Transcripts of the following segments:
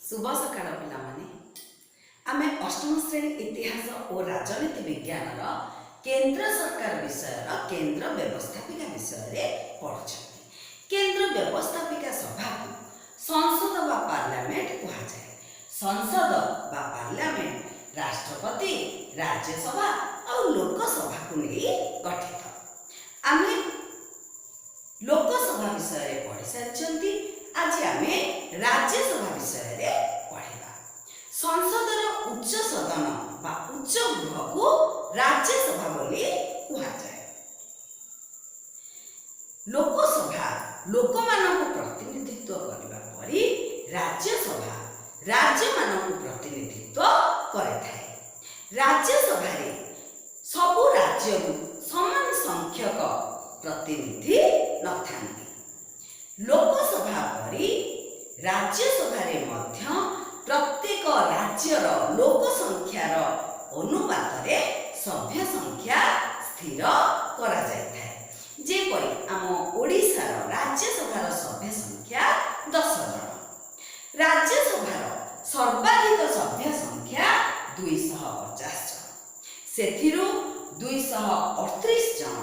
ଶୁଭ ସକାଳ ପିଲାମାନେ। ଆମେ ଅଷ୍ଟମ ଶ୍ରେଣୀ ଇତିହାସ ଓ ରାଜନୀତି ବିଜ୍ଞାନର କେନ୍ଦ୍ର ସରକାର ବିଷୟର କେନ୍ଦ୍ର ବ୍ୟବସ୍ଥାପିକା ବିଷୟରେ ପଢ଼ୁଛନ୍ତି। କେନ୍ଦ୍ର ବ୍ୟବସ୍ଥାପିକା ସଭାକୁ ସଂସଦ ବା ପାର୍ଲାମେଣ୍ଟ କୁହାଯାଏ। ସଂସଦ ବା ପାର୍ଲାମେଣ୍ଟ ରାଷ୍ଟ୍ରପତି, ରାଜ୍ୟସଭା ଆଉ ଲୋକସଭାକୁ ନେଇ ଗଠିତ। ଆମେ ଲୋକସଭା ବିଷୟରେ ପଢ଼ି ସାରିଛନ୍ତି। ଆଜି ଆମେ ରାଜ୍ୟସଭା ବିଷୟରେ ପଢ଼ିବା। ସଂସଦର ଉଚ୍ଚ ସଦନ ବା ଉଚ୍ଚ ଗୃହକୁ ରାଜ୍ୟସଭା ବୋଲି କୁହାଯାଏ। ଲୋକସଭା ଲୋକମାନଙ୍କୁ ପ୍ରତିନିଧିତ୍ୱ କରିବା ପରି ରାଜ୍ୟସଭା ରାଜ୍ୟମାନଙ୍କୁ ପ୍ରତିନିଧିତ୍ୱ କରିଥାଏ। ରାଜ୍ୟସଭାରେ ସବୁ ରାଜ୍ୟରୁ ସମାନ ସଂଖ୍ୟକ ପ୍ରତିନିଧି ନଥାନ୍ତି। ଲୋକସଭା ପରି ରାଜ୍ୟସଭାରେ ମଧ୍ୟ ପ୍ରତ୍ୟେକ ରାଜ୍ୟର ଲୋକ ସଂଖ୍ୟାର ଅନୁପାତରେ ସଭ୍ୟ ସଂଖ୍ୟା ସ୍ଥିର କରାଯାଇଥାଏ। ଯେପରି ଆମ ଓଡ଼ିଶାର ରାଜ୍ୟସଭାର ସଭ୍ୟ ସଂଖ୍ୟା 10 ଜଣ। ରାଜ୍ୟସଭାର ସର୍ବାଧିକ ସଭ୍ୟ ସଂଖ୍ୟା 250 ଜଣ। ସେଥିରୁ 238 ଜଣ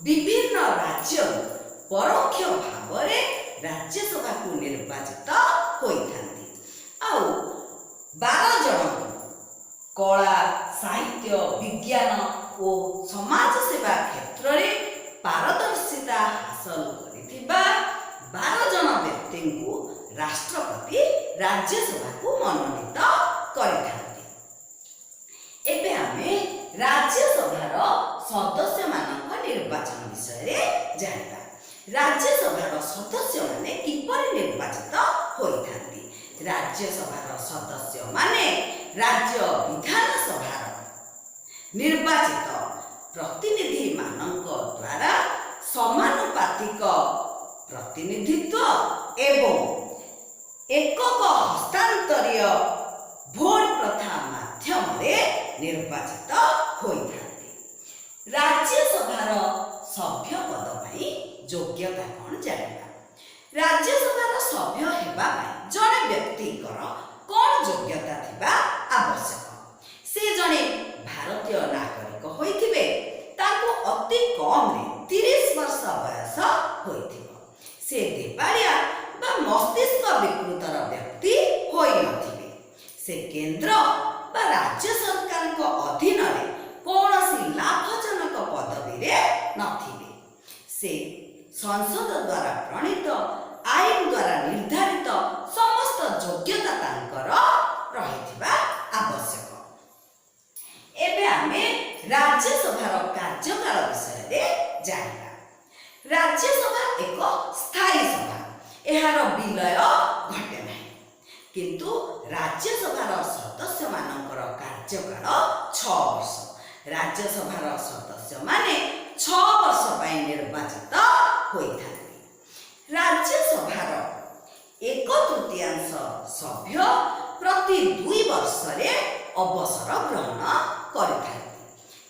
ବିଭିନ୍ନ ରାଜ୍ୟରୁ ପରୋକ୍ଷ ଭାବରେ ରାଜ୍ୟସଭାକୁ ନିର୍ବାଚିତ ହୋଇଥାନ୍ତି। ଆଉ 12 ଜଣଙ୍କୁ କଳା, ସାହିତ୍ୟ, ବିଜ୍ଞାନ ଓ ସମାଜ ସେବା କ୍ଷେତ୍ରରେ ପାରଦର୍ଶିତା ହାସଲ କରିଥିବା 12 ଜଣ ବ୍ୟକ୍ତିଙ୍କୁ ରାଷ୍ଟ୍ରପତି ରାଜ୍ୟସଭାକୁ ମନୋନୀତ କରିଥାନ୍ତି। ଏବେ ଆମେ ରାଜ୍ୟସଭାର ସଦସ୍ୟମାନଙ୍କ ନିର୍ବାଚନ ବିଷୟରେ ଜାଣିବା। ରାଜ୍ୟସଭାର ସଦସ୍ୟମାନେ କିପରି ନିର୍ବାଚିତ ହୋଇଥାନ୍ତି? ରାଜ୍ୟସଭାର ସଦସ୍ୟମାନେ ରାଜ୍ୟ ବିଧାନସଭାର ନିର୍ବାଚିତ ପ୍ରତିନିଧିମାନଙ୍କ ଦ୍ୱାରା ସମାନୁପାତିକ ପ୍ରତିନିଧିତ୍ୱ ଏବଂ ଏକକ ହସ୍ତାନ୍ତରୀୟ ଭୋଟ ପ୍ରଥା ମାଧ୍ୟମରେ ନିର୍ବାଚିତ ହୋଇଥାନ୍ତି। ରାଜ୍ୟସଭାର ସଭ୍ୟ ପଦ ପାଇଁ ଯୋଗ୍ୟତା କ'ଣ ଜାଣିବା। ରାଜ୍ୟସଭାର ସଭ୍ୟ ହେବା ପାଇଁ ଜଣେ ବ୍ୟକ୍ତିଙ୍କର କ'ଣ ଯୋଗ୍ୟତା ଥିବା ଆବଶ୍ୟକ? ସେ ଜଣେ ଭାରତୀୟ ନାଗରିକ ହୋଇଥିବେ। ତାଙ୍କୁ ଅତି କମରେ 30 ବର୍ଷ ବୟସ ହୋଇଥିବ। ସେ ଦେବାଳିଆ ବା ମସ୍ତିଷ୍କ ବିକୃତର ବ୍ୟକ୍ତି ହୋଇନଥିବେ। ସେ କେନ୍ଦ୍ର ବା ରାଜ୍ୟ ସରକାରଙ୍କ ଅଧୀନରେ କୌଣସି ଲାଭଜନକ ପଦବୀରେ ନଥିବେ। ସେ ସଂସଦ ଦ୍ୱାରା ପ୍ରଣୀତ ଆଇନ ଦ୍ୱାରା ନିର୍ଦ୍ଧାରିତ ସମସ୍ତ ଯୋଗ୍ୟତା ତାଙ୍କର ରହିଥିବା ଆବଶ୍ୟକ। ଏବେ ଆମେ ରାଜ୍ୟସଭାର କାର୍ଯ୍ୟକାଳ ବିଷୟରେ ଜାଣିବା। ରାଜ୍ୟସଭା ଏକ ସ୍ଥାୟୀ ସଭା। ଏହାର ବିଲୟ ଘଟେ ନାହିଁ। କିନ୍ତୁ ରାଜ୍ୟସଭାର ସଦସ୍ୟମାନଙ୍କର କାର୍ଯ୍ୟକାଳ 6 ବର୍ଷ। ରାଜ୍ୟସଭାର ସଦସ୍ୟମାନେ 6 ବର୍ଷ ପାଇଁ ନିର୍ବାଚିତ ହୋଇଥାନ୍ତି। ରାଜ୍ୟସଭାର ଏକ ତୃତୀୟାଂଶ ସଭ୍ୟ ପ୍ରତି 2 ବର୍ଷରେ ଅବସର ଗ୍ରହଣ କରିଥାନ୍ତି।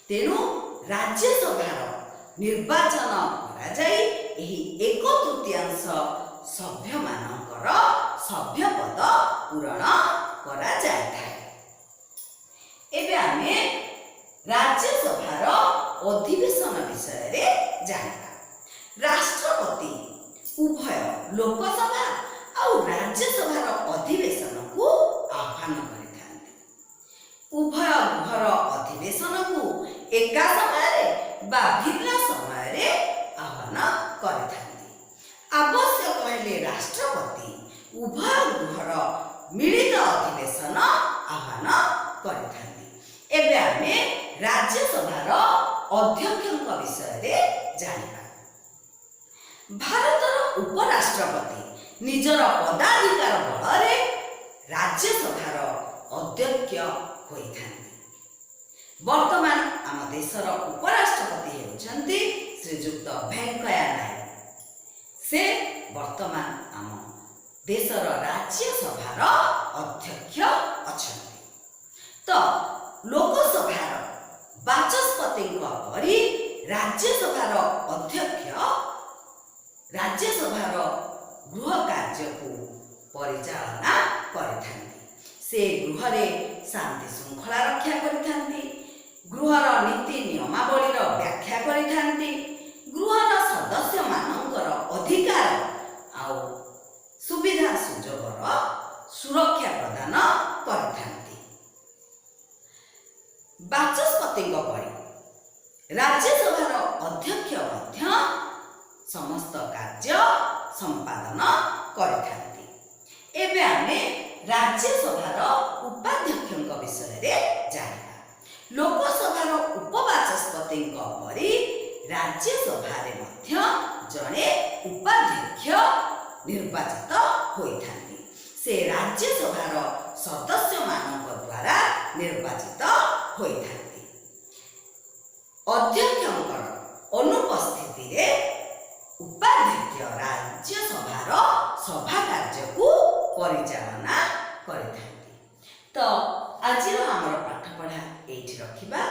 ତେଣୁ ରାଜ୍ୟସଭାର ନିର୍ବାଚନ କରାଯାଇ ଏହି ଏକ ତୃତୀୟାଂଶ ସଭ୍ୟମାନଙ୍କର ସଭ୍ୟପଦ ପୂରଣ କରାଯାଇଥାଏ। ଏବେ ଆମେ ରାଜ୍ୟସଭାର ଅଧିବେଶନ ବିଷୟରେ ଜାଣିବା। ରାଷ୍ଟ୍ରପତି ଉଭୟ ଲୋକସଭା ଆଉ ରାଜ୍ୟସଭାର ଅଧିବେଶନକୁ ଆହ୍ୱାନ କରିଥାନ୍ତି। ଉଭୟ ଗୃହର ଅଧିବେଶନକୁ ଏକା ସମୟରେ ବା ଭିନ୍ନ ସମୟରେ ଆହ୍ୱାନ କରିଥାନ୍ତି। ଆବଶ୍ୟକ ହେଲେ ରାଷ୍ଟ୍ରପତି ଉଭୟ ଗୃହର ମିଳିତ ଅଧିବେଶନ ଆହ୍ୱାନ କରିଥାନ୍ତି। ଏବେ ଆମେ ରାଜ୍ୟସଭାର ଅଧ୍ୟକ୍ଷଙ୍କ ବିଷୟରେ ଜାଣିବା। ଭାରତର ଉପରାଷ୍ଟ୍ରପତି ନିଜର ପଦାଧିକାର ବଳରେ ରାଜ୍ୟସଭାର ଅଧ୍ୟକ୍ଷ ହୋଇଥାନ୍ତି। ବର୍ତ୍ତମାନ ଆମ ଦେଶର ଉପରାଷ୍ଟ୍ରପତି ହେଉଛନ୍ତି ଶ୍ରୀଯୁକ୍ତ ଭେଙ୍କୟା ନାଇଡୁ। ସେ ବର୍ତ୍ତମାନ ଆମ ଦେଶର ରାଜ୍ୟସଭାର ଅଧ୍ୟକ୍ଷ ଅଛନ୍ତି। ତ ଲୋକସଭାର ବାଚସ୍ପତିଙ୍କ ପରି ରାଜ୍ୟସଭାର ଅଧ୍ୟକ୍ଷ ରାଜ୍ୟସଭାର ଗୃହ କାର୍ଯ୍ୟକୁ ପରିଚାଳନା କରିଥାନ୍ତି। ସେ ଗୃହରେ ଶାନ୍ତି ଶୃଙ୍ଖଳା ରକ୍ଷା କରିଥାନ୍ତି, ଗୃହର ନୀତି ନିୟମାବଳୀର ବ୍ୟାଖ୍ୟା କରିଥାନ୍ତି, ଗୃହର ସଦସ୍ୟମାନଙ୍କର ଅଧିକାର ଆଉ ସୁବିଧା ସୁଯୋଗର ସୁରକ୍ଷା ପ୍ରଦାନ କରିଥାନ୍ତି। ବାଚସ୍ପତିଙ୍କ ପରି ରାଜ୍ୟସଭାର ଅଧ୍ୟକ୍ଷ ମଧ୍ୟ ସମସ୍ତ କାର୍ଯ୍ୟ ସମ୍ପାଦନ କରିଥାନ୍ତି। ଏବେ ଆମେ ରାଜ୍ୟସଭାର ଉପାଧ୍ୟକ୍ଷଙ୍କ ବିଷୟରେ ଜାଣିବା। ଲୋକସଭାର ଉପବାଚସ୍ପତିଙ୍କ ପରି ରାଜ୍ୟସଭାରେ ମଧ୍ୟ ଜଣେ ଉପାଧ୍ୟକ୍ଷ ନିର୍ବାଚିତ ହୋଇଥାନ୍ତି। ସେ ରାଜ୍ୟସଭାର ସଦସ୍ୟମାନଙ୍କ ଦ୍ୱାରା ନିର୍ବାଚିତ ହୋଇଥାନ୍ତି। ଅଧ୍ୟକ୍ଷଙ୍କର ଅନୁପସ୍ଥିତିରେ ଉପାଧ୍ୟକ୍ଷ ରାଜ୍ୟସଭାର ସଭା କାର୍ଯ୍ୟକୁ ପରିଚାଳନା କରିଥାନ୍ତି। ତ ଆଜିର ଆମର ପାଠପଢ଼ା ଏଇଠି ରଖିବା।